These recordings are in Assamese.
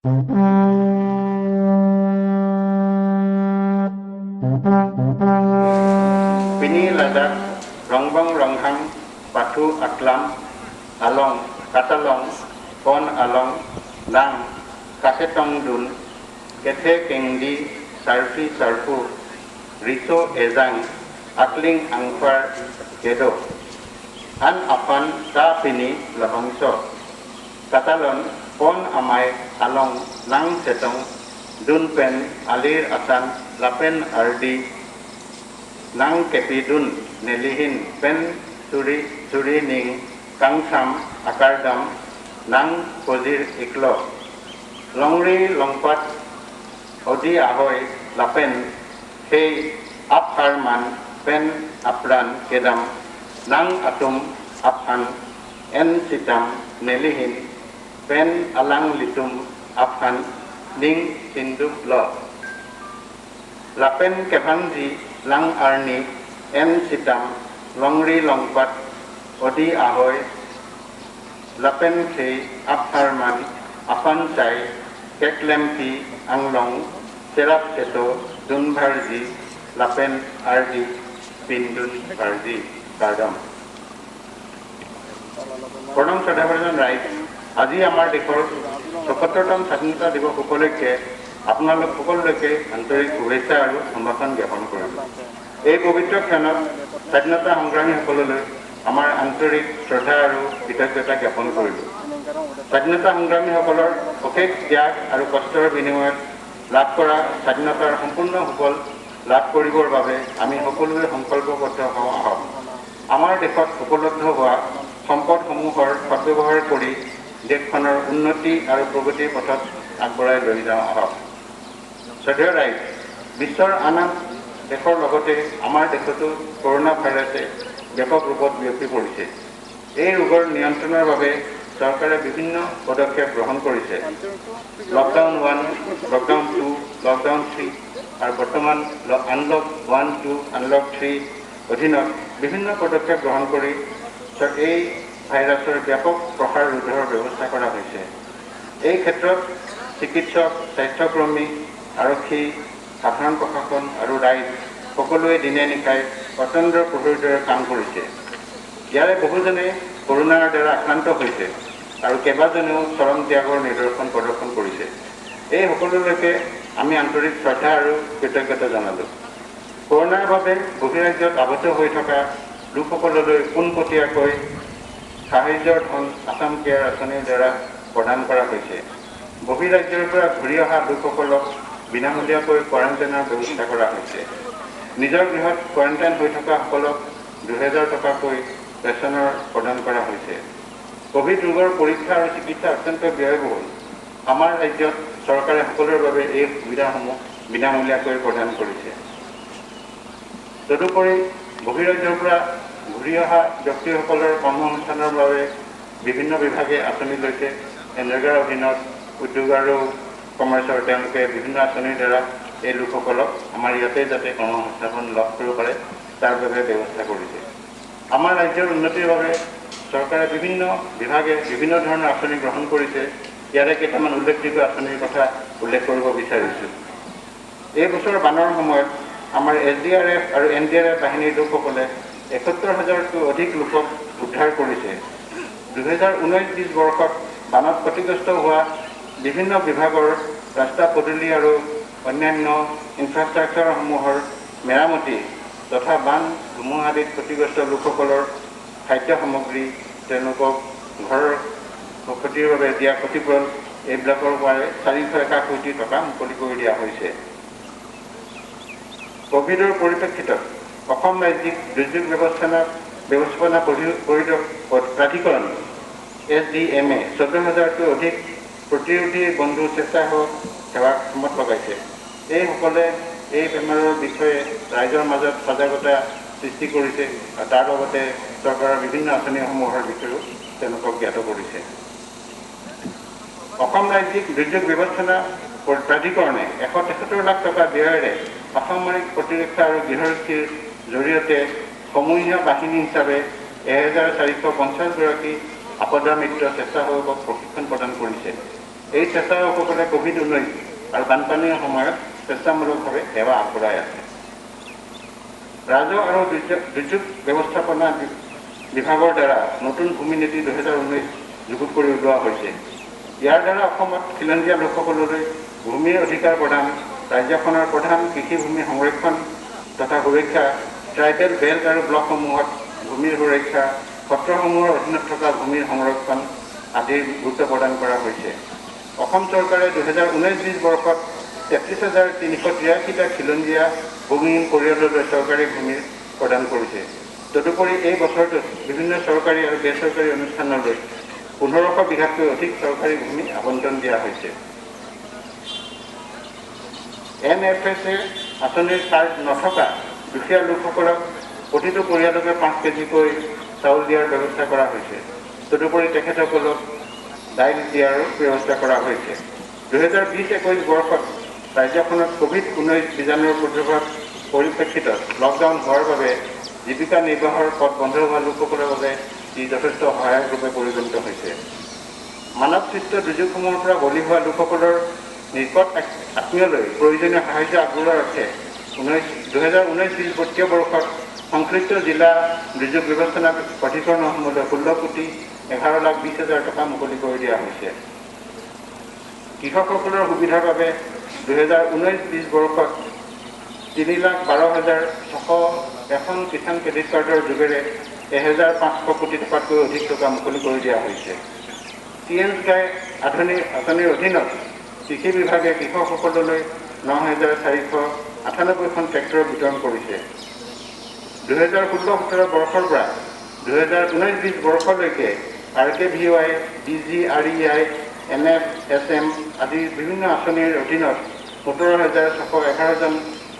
Pini Ladakh, Rongbong Ronghang, Pathu Atlam, Along, Katalong, Pon Along, Nang, Kasetong Dun, Kethe Kengdi, Sarfi Sarfu, Riso Ezang, Atling Angfar Kedo, An Afan Ta Pini Labangso, Katalon, Pon Amai, Along, Nang Setong, Dun Pen, Alir Asan, Lapen Ardi, Nang Kepi Dun, Nelihin, Pen Suri, Suri Ning, Kangsam, Akardam, Nang Kozir Iklo, Longri Longpat, Odi Ahoy, Lapen, Hei, Apharman, Pen Apran, Kedam, Nang Atum, Aphan, En Sitam, Nelihin, Pen Alang Litum, Aphan, Ning Sindhu Lo. Lapen Kevangji, Lang Arni, En Sitam, Longri Longpat, Odi Ahoy, Lapen Khei, Apharman, Afan Chai, Keklempi, Anglong, Serap Seto, Dunbharji, Lapen Ardi, Pindun Bharji, Kardam. প্ৰণাম শ্ৰদ্ধাভাজন ৰাইজ, আজি আমাৰ দেশৰ ৭৪তম স্বাধীনতা দিৱস উপলক্ষে আপোনালোক সকলোলৈকে আন্তৰিক শুভেচ্ছা আৰু সম্ভাষণ জ্ঞাপন কৰিলোঁ। এই পবিত্ৰ ক্ষণত স্বাধীনতা সংগ্ৰামীসকললৈ আমাৰ আন্তৰিক শ্ৰদ্ধা আৰু কৃতজ্ঞতা জ্ঞাপন কৰিলোঁ। স্বাধীনতা সংগ্ৰামীসকলৰ অশেষ ত্যাগ আৰু কষ্টৰ বিনিময়ত লাভ কৰা স্বাধীনতাৰ সম্পূৰ্ণ সুফল লাভ কৰিবৰ বাবে আমি সকলোৱে সংকল্পবদ্ধ হওঁ আহক। আমাৰ দেশত উপলব্ধ হোৱা সম্পদসমূহৰ সদ্ব্যৱহাৰ কৰি দেশখনৰ উন্নতি আৰু প্ৰগতিৰ পথত আগবঢ়াই লৈ যাওঁ আহক। শ্ৰদ্ধেয় ৰাইজ, বিশ্বৰ আন আন দেশৰ লগতে আমাৰ দেশতো কৰোণা ভাইৰাছে ব্যাপক ৰূপত বিয়পি পৰিছে। এই ৰোগৰ নিয়ন্ত্ৰণৰ বাবে চৰকাৰে বিভিন্ন পদক্ষেপ গ্ৰহণ কৰিছে। লকডাউন 1, লকডাউন 2, লকডাউন 3 আৰু বৰ্তমান আনলক 1, 2, আনলক 3 অধীনত বিভিন্ন পদক্ষেপ গ্ৰহণ কৰি এই ভাইৰাছৰ ব্যাপক প্ৰসাৰ ৰোধৰ ব্যৱস্থা কৰা হৈছে। এই ক্ষেত্ৰত চিকিৎসক, স্বাস্থ্যকৰ্মী, আৰক্ষী, সাধাৰণ প্ৰশাসন আৰু ৰাইজ সকলোৱে দিনে নিশাই অতন্দ্ৰ প্ৰহৰীৰ দৰে কাম কৰিছে। ইয়াৰে বহুজনে কৰোণাৰ দ্বাৰা আক্ৰান্ত হৈছে আৰু কেইবাজনেও চৰম ত্যাগৰ নিদৰ্শন প্ৰদৰ্শন কৰিছে। এই সকলোলৈকে আমি আন্তৰিক শ্ৰদ্ধা আৰু কৃতজ্ঞতা জনালোঁ। কৰোণাৰ বাবে বহিৰাজ্যত আবদ্ধ হৈ থকা লোকসকললৈ পোনপটীয়াকৈ সাহায্যৰ ধন আছাম কেয়াৰ আঁচনিৰ দ্বাৰা প্ৰদান কৰা হৈছে। বহিৰাজ্যৰ পৰা ঘূৰি অহা লোকসকলক বিনামূলীয়াকৈ কোৱাৰেণ্টাইনৰ ব্যৱস্থা কৰা হৈছে। নিজৰ গৃহত কোৱাৰেণ্টাইন হৈ থকাসকলক ২০০০ টকাকৈ ৰেচনৰ প্ৰদান কৰা হৈছে। ক'ভিড ৰোগৰ পৰীক্ষা আৰু চিকিৎসা অত্যন্ত ব্যয়বহুল। আমাৰ ৰাজ্যত চৰকাৰে সকলোৰে বাবে এই সুবিধাসমূহ বিনামূলীয়াকৈ প্ৰদান কৰিছে। তদুপৰি বহিৰাজ্যৰ পৰা ঘূৰি অহা ব্যক্তিসকলৰ কৰ্মসংস্থানৰ বাবে বিভিন্ন বিভাগে আঁচনি লৈছে। এনৰেগাৰ অধীনত উদ্যোগ আৰু কমাৰ্চৰ তেওঁলোকে বিভিন্ন আঁচনিৰ দ্বাৰা এই লোকসকলক আমাৰ ইয়াতে যাতে কৰ্মসংস্থাপন লাভ কৰিব পাৰে তাৰ বাবে ব্যৱস্থা কৰিছে। আমাৰ ৰাজ্যৰ উন্নতিৰ বাবে চৰকাৰে বিভিন্ন বিভাগে বিভিন্ন ধৰণৰ আঁচনি গ্ৰহণ কৰিছে। ইয়াৰে কেইটামান উল্লেখযোগ্য আঁচনিৰ কথা উল্লেখ কৰিব বিচাৰিছোঁ। এই বছৰ বানৰ সময়ত আমাৰ SDRF আৰু NDRF বাহিনীৰ লোকসকলে ৭১ হাজাৰতকৈ অধিক লোকক উদ্ধাৰ কৰিছে। ২০১৯-২০ বৰ্ষত বানত ক্ষতিগ্ৰস্ত হোৱা বিভিন্ন বিভাগৰ ৰাস্তা পদূলি আৰু অন্যান্য ইনফ্ৰাষ্ট্ৰাকচাৰসমূহৰ মেৰামতি তথা বান ধুমুহা আদিত ক্ষতিগ্ৰস্ত লোকসকলৰ খাদ্য সামগ্ৰী, তেওঁলোকক ঘৰৰ ক্ষতিৰ বাবে দিয়া ক্ষতিপূৰণ এইবিলাকৰ পৰাই ৪০১ কোটি টকা মুকলি কৰি দিয়া হৈছে। ক'ভিডৰ পৰিপ্ৰেক্ষিতত অসম ৰাজ্যিক দুৰ্যোগ ব্যৱস্থাপনা প্ৰাধিকৰণ SDMA ১৪ হাজাৰতকৈ অধিক প্ৰতিৰোধী বন্ধু স্বেচ্ছাসেৱক সেৱা কামত লগাইছে। এইসকলে এই বেমাৰৰ বিষয়ে ৰাইজৰ মাজত সজাগতা সৃষ্টি কৰিছে আৰু তাৰ লগতে চৰকাৰৰ বিভিন্ন আঁচনিসমূহৰ বিষয়েও তেওঁলোকক জ্ঞাত কৰিছে। অসম ৰাজ্যিক দুৰ্যোগ ব্যৱস্থাপনা প্ৰাধিকৰণে ১৭৩ লাখ টকা ব্যয়েৰে অসামৰিক প্ৰতিৰক্ষা আৰু গৃহৰক্ষীৰ জৰিয়তে সমূহীয়া বাহিনী হিচাপে ১৪৫০ গৰাকী আপদা মিত্ৰ স্বেচ্ছাসেৱকক প্ৰশিক্ষণ প্ৰদান কৰিছে। এই স্বেচ্ছাসেৱকসকলে COVID-19 আৰু বানপানীৰ সময়ত স্বেচ্ছামূলকভাৱে সেৱা আগবঢ়াই আছে। ৰাজহ আৰু দুৰ্যোগ ব্যৱস্থাপনা বিভাগৰ দ্বাৰা নতুন ভূমি নীতি 2019 যুগুত কৰি উলিওৱা হৈছে। ইয়াৰ দ্বাৰা অসমত খিলঞ্জীয়া লোকসকললৈ ভূমিৰ অধিকাৰ প্ৰদান, ৰাজ্যখনৰ প্ৰধান কৃষিভূমি সংৰক্ষণ তথা সুৰক্ষা, ট্ৰাইবেল বেল্ট আৰু ব্লকসমূহত ভূমিৰ সুৰক্ষা, সত্ৰসমূহৰ অধীনত থকা ভূমিৰ সংৰক্ষণ আদিৰ গুৰুত্ব প্ৰদান কৰা হৈছে। অসম চৰকাৰে 2019-20 বৰ্ষত 33,383টা খিলঞ্জীয়া ভূমিহীন পৰিয়াললৈ চৰকাৰী ভূমি প্ৰদান কৰিছে। তদুপৰি এই বছৰটোত বিভিন্ন চৰকাৰী আৰু বেচৰকাৰী অনুষ্ঠানলৈ 1500 বিঘাতকৈ অধিক চৰকাৰী ভূমি আবণ্টন দিয়া হৈছে। NFSA আঁচনিৰ কাৰ্ড নথকা দুখীয়া লোকসকলক প্ৰতিটো পৰিয়ালকে 5 কেজিকৈ চাউল দিয়াৰ ব্যৱস্থা কৰা হৈছে। তদুপৰি তেখেতসকলক দাইল দিয়াৰো ব্যৱস্থা কৰা হৈছে। 2020-21 বৰ্ষত ৰাজ্যখনত COVID-19 বীজাণুৰ প্ৰাদুৰ্ভাৱ পৰিপ্ৰেক্ষিতত লকডাউন হোৱাৰ বাবে জীৱিকা নিৰ্বাহৰ পথ বন্ধ হোৱা লোকসকলৰ বাবে ই যথেষ্ট সহায়ক ৰূপে পৰিগণিত হৈছে। মানৱসৃষ্ট দুৰ্যোগসমূহৰ পৰা বলি হোৱা লোকসকলৰ নিকট আত্মীয়লৈ প্ৰয়োজনীয় সাহায্য আগবঢ়োৱাৰ অৰ্থে 2019-20 বিত্তীয় বৰ্ষত সংশ্লিষ্ট জিলা দুৰ্যোগ ব্যৱস্থাপনা প্ৰাধিকৰণসমূহলৈ 16,11,20,000 টকা মুকলি কৰি দিয়া হৈছে। কৃষকসকলৰ সুবিধাৰ বাবে 2019-20 বৰ্ষত 3,12,601 কিষাণ ক্ৰেডিট কাৰ্ডৰ যোগেৰে 1,500 কোটি টকাতকৈ অধিক টকা মুকলি কৰি দিয়া হৈছে। TNSGY আঁচনিৰ অধীনত কৃষি বিভাগে কৃষকসকললৈ 9,498খন ট্ৰেক্টৰ বিতৰণ কৰিছে। 2016-17 বৰ্ষৰ পৰা 2019-20 বৰ্ষলৈকে RKVY, DGREI, NFSM আদি বিভিন্ন আঁচনিৰ অধীনত 17,611 জন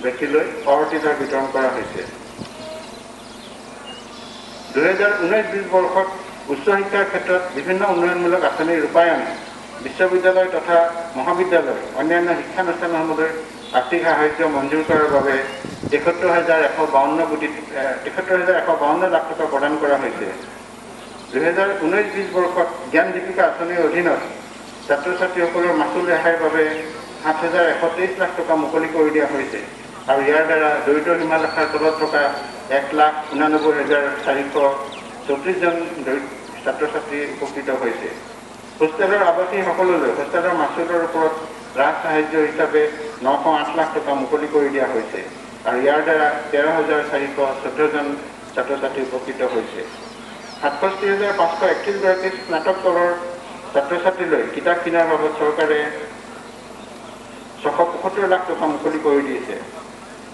ব্যক্তিলৈ পাৱাৰ টিলাৰ বিতৰণ কৰা হৈছে। 2019-20 বৰ্ষত উচ্চ শিক্ষাৰ ক্ষেত্ৰত বিভিন্ন উন্নয়নমূলক আঁচনিৰ ৰূপায়ণ, বিশ্ববিদ্যালয় তথা মহাবিদ্যালয়, অন্যান্য শিক্ষানুষ্ঠানসমূহলৈ আৰ্থিক সাহায্য মঞ্জুৰ কৰাৰ বাবে 73,152 লাখ টকা প্ৰদান কৰা হৈছে। 2019-20 বৰ্ষত জ্ঞান দীপিকা আঁচনিৰ অধীনত ছাত্ৰ ছাত্ৰীসকলৰ মাচুল ৰেহাইৰ বাবে 7,123 লাখ টকা মুকলি কৰি দিয়া হৈছে আৰু ইয়াৰ দ্বাৰা দৰিদ্ৰ সীমাৰেখাৰ তলত থকা 1,89,434 জন ছাত্ৰ ছাত্ৰী উপকৃত হৈছে। হোষ্টেলৰ আৱাসীসকললৈ হোষ্টেলৰ মাচুলৰ ওপৰত ৰাজ সাহায্য হিচাপে 908 লাখ টকা মুকলি কৰি দিয়া হৈছে আৰু ইয়াৰ দ্বাৰা 13,414 জন ছাত্ৰ ছাত্ৰী উপকৃত হৈছে। 67,531 গৰাকী স্নাতকোত্তৰ ছাত্ৰ ছাত্ৰীলৈ কিতাপ কিনাৰ বাবদ চৰকাৰে 675 লাখ টকা মুকলি কৰি দিছে।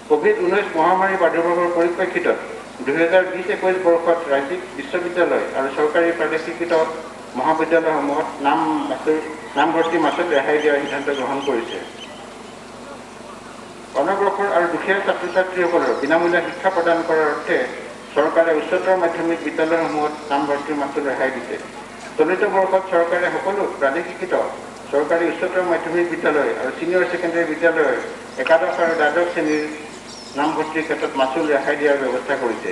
COVID-19 মহামাৰীৰ প্ৰাদুৰ্ভাৱৰ পৰিপ্ৰেক্ষিতত 2020-21 বৰ্ষত ৰাজ্যিক বিশ্ববিদ্যালয় আৰু চৰকাৰী প্ৰাদেশিকৃত মহাবিদ্যালয়সমূহত নামভৰ্তি মাচুল ৰেহাই দিয়াৰ সিদ্ধান্ত গ্ৰহণ কৰিছে। অনগ্ৰসৰ আৰু দুখীয়া ছাত্ৰ ছাত্ৰীসকলৰ বিনামূলীয়া শিক্ষা প্ৰদান কৰাৰ অৰ্থে চৰকাৰে উচ্চতৰ মাধ্যমিক বিদ্যালয়সমূহত নামভৰ্তিৰ মাচুল ৰেহাই দিছে। চলিত বৰ্ষত চৰকাৰে সকলো প্ৰাদেশিকৃত চৰকাৰী উচ্চতৰ মাধ্যমিক বিদ্যালয় আৰু ছিনিয়ৰ ছেকেণ্ডেৰী বিদ্যালয়ৰ একাদশ আৰু দ্বাদশ শ্ৰেণীৰ নামভৰ্তিৰ ক্ষেত্ৰত মাচুল ৰেহাই দিয়াৰ ব্যৱস্থা কৰিছে।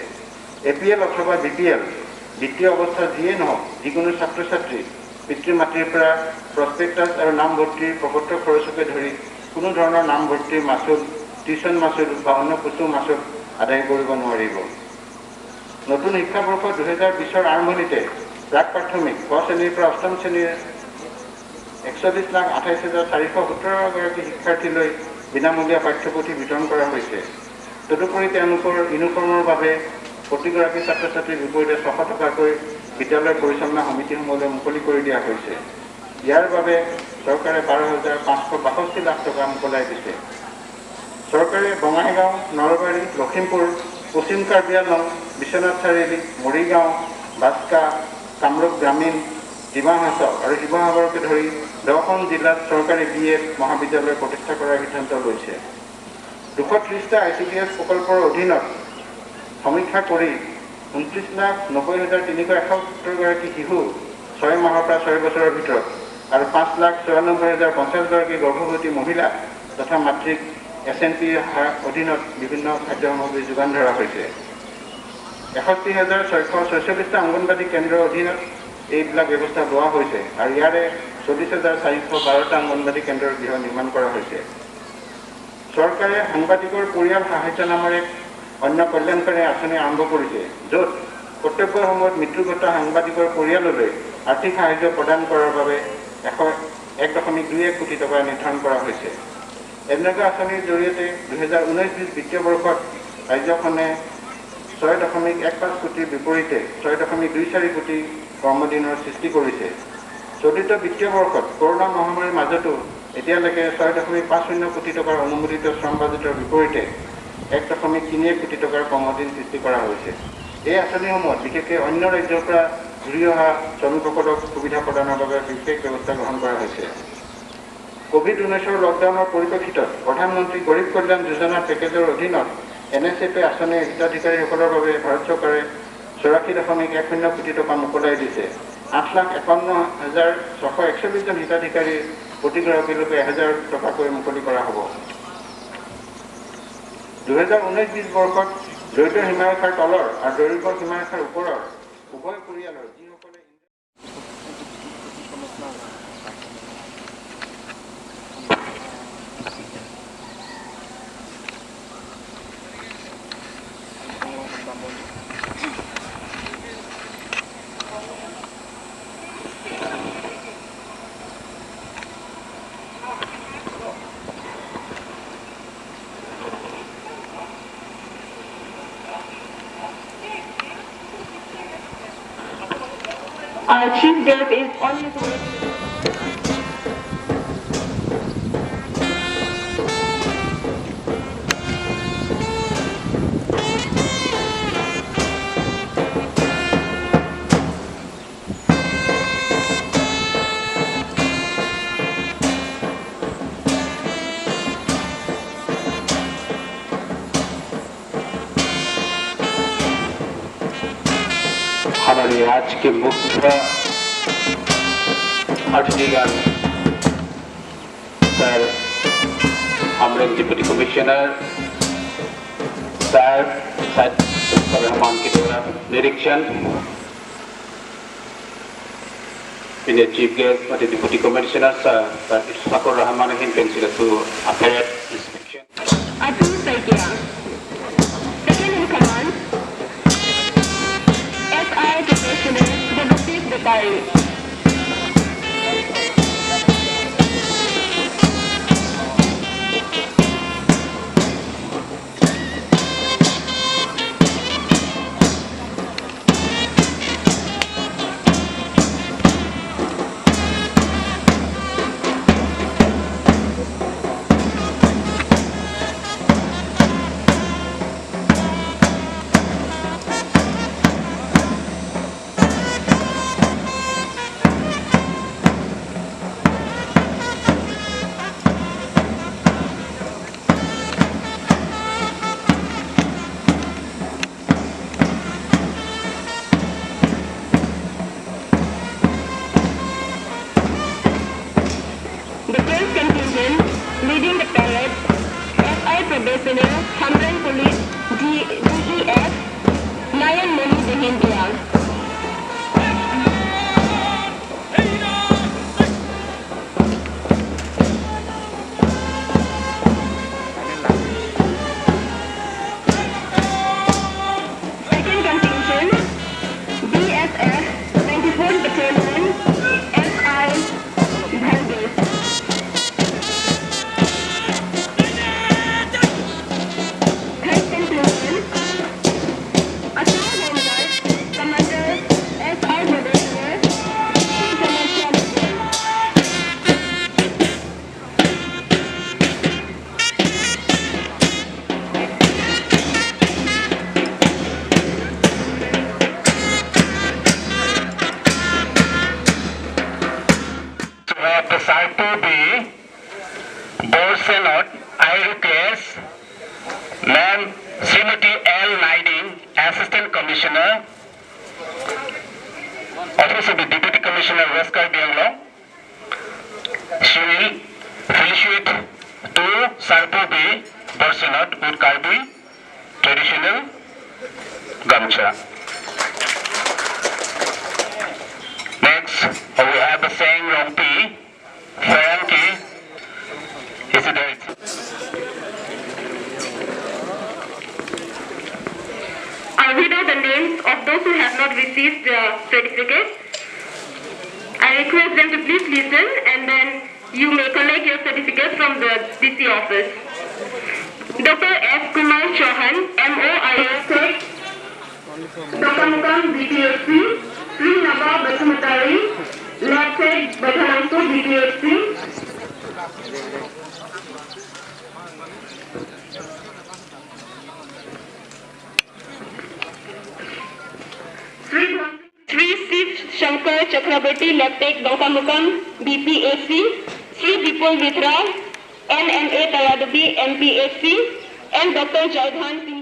APL অথবা BPL বিত্তীয় অৱস্থা যিয়ে নহওক, যিকোনো ছাত্ৰ ছাত্ৰী পিতৃ মাতৃৰ পৰা প্ৰস্পেক্টাছ আৰু নামভৰ্তিৰ প্ৰপত্ৰ খৰচকে ধৰি কোনো ধৰণৰ নামভৰ্তিৰ মাচুল, টিউচন মাচুল বা অন্য কিছু মাচুল আদায় কৰিব নোৱাৰিব। নতুন শিক্ষাবৰ্ষ 2020ৰ আৰম্ভণিতে প্ৰাক প্ৰাথমিক ক শ্ৰেণীৰ পৰা অষ্টম শ্ৰেণীৰ 41,28,417 গৰাকী শিক্ষাৰ্থীলৈ বিনামূলীয়া পাঠ্যপুথি বিতৰণ কৰা হৈছে। তদুপৰি তেওঁলোকৰ ইউনিফৰ্মৰ বাবে প্ৰতিগৰাকী ছাত্ৰ ছাত্ৰীৰ বিপৰীতে 600 টকাকৈ বিদ্যালয় পৰিচালনা সমিতিসমূহলৈ মুকলি কৰি দিয়া হৈছে। ইয়াৰ বাবে চৰকাৰে 12,562 লাখ টকা মোকলাই দিছে। চৰকাৰে বঙাইগাঁও, নলবাৰী, লখিমপুৰ, পশ্চিম কাৰ্বি আংলং, বিশ্বনাথ চাৰিআলি, মৰিগাঁও, বাস্কা, কামৰূপ গ্ৰামীণ, ডিমা হাছাও আৰু শিৱসাগৰকে ধৰি 10খন জিলাত চৰকাৰী BEd মহাবিদ্যালয় প্ৰতিষ্ঠা কৰাৰ সিদ্ধান্ত লৈছে। 230টা ICDS প্ৰকল্পৰ অধীনত সমীক্ষা কৰি 29,90,371 গৰাকী শিশু 6 মাহৰ পৰা 6 বছৰৰ ভিতৰত আৰু 5,96,050 গৰাকী গৰ্ভৱতী মহিলা তথা মাতৃক SNPৰ অধীনত বিভিন্ন খাদ্য সামগ্ৰী যোগান ধৰা হৈছে। 61,646টা অংগনবাড়ী কেন্দ্ৰৰ অধীনত এইবিলাক ব্যৱস্থা লোৱা হৈছে আৰু ইয়াৰে 40,412টা অংগনবাড়ী কেন্দ্ৰৰ গৃহ নিৰ্মাণ কৰা হৈছে। চৰকাৰে সাংবাদিকৰ পৰিয়াল সাহায্য নামৰ এক অন্য কল্যাণকাৰী আঁচনি আৰম্ভ কৰিছে, য'ত কৰ্তব্যৰ সময়ত মৃত্যু ঘটা সাংবাদিকৰ পৰিয়াললৈ আৰ্থিক সাহায্য প্ৰদান কৰাৰ বাবে 101.21 কোটি টকা নিৰ্ধাৰণ কৰা হৈছে। এনেকুৱা আঁচনিৰ জৰিয়তে 2019-20 বিত্তীয় বৰ্ষত ৰাজ্যখনে 6.15 কোটিৰ বিপৰীতে 6.24 কোটি কৰ্মদিনৰ সৃষ্টি কৰিছে। চলিত বিত্তীয় বৰ্ষত কৰোনা মহামাৰীৰ মাজতো এতিয়ালৈকে 6.50 কোটি টকাৰ অনুমোদিত শ্ৰম বাজেটৰ বিপৰীতে 1.31 কোটি টকাৰ কৰ্মদিন সৃষ্টি কৰা হৈছে। এই আঁচনিসমূহত বিশেষকৈ অন্য ৰাজ্যৰ পৰা ঘূৰি অহা শ্ৰমিকসকলক সুবিধা প্ৰদানৰ বাবে বিশেষ ব্যৱস্থা গ্ৰহণ কৰা হৈছে। কোভিড-19ৰ লকডাউনৰ পৰিপ্ৰেক্ষিতত প্ৰধানমন্ত্ৰী গৰীব কল্যাণ যোজনা পেকেজৰ অধীনত NSAP আঁচনিৰ হিতাধিকাৰীসকলৰ বাবে ভাৰত চৰকাৰে 84.10 কোটি টকা মোকলাই দিছে। 8,51,641 জন হিতাধিকাৰীৰ প্ৰতিগৰাকীলৈকে 1000 টকাকৈ মুকলি কৰা হ'ব। 2019-20 বৰ্ষত দৰিদ্ৰ সীমাৰেখাৰ তলৰ আৰু দৰিদ্ৰ সীমাৰেখাৰ ওপৰৰ উভয় পৰিয়ালৰ যিসকলে Our chief guest is on his way. हमारे आज के मुख्य अतिथिगण sir Hamren deputy commissioner sir Syed Rahman के द्वारा निरीक्षण, Indian chief guest the deputy commissioner sir Ishfakur Rahman in pencil to apparent inspection. Atul Saikia, second in command, SI Professional Debashish Bepari. Leading the parade, SI Probationer, Hamren Police, DEF, Nayan Moni Dehindia. Second contingent, BSF, 94th Battalion, SI Bhalge. I request Ma'am Srimati L. Naiding, Assistant Commissioner, Office of the Deputy Commissioner, West Karbi Anglong. She will felicitate to Sarpu B. Borsenot with Karbi traditional gamcha. Next, We have Seng Rongpi, Ferangki. Is there? I read out the names of those who have not received the certificate. I request them to please listen, and then you may collect your certificate from the DC office. Dr. F. Kumar Chauhan, MOIS, Dr. BPSC, Sri Nava Basumatari, Labtech Bathalanso BPSC, Sri Shiv Shankar Chakrabarti, Labtech Donkamukam, BPAC, Sri Vipul Mitra, NMA Taradubi, MPAC, and Dr. Jaidhan Singh.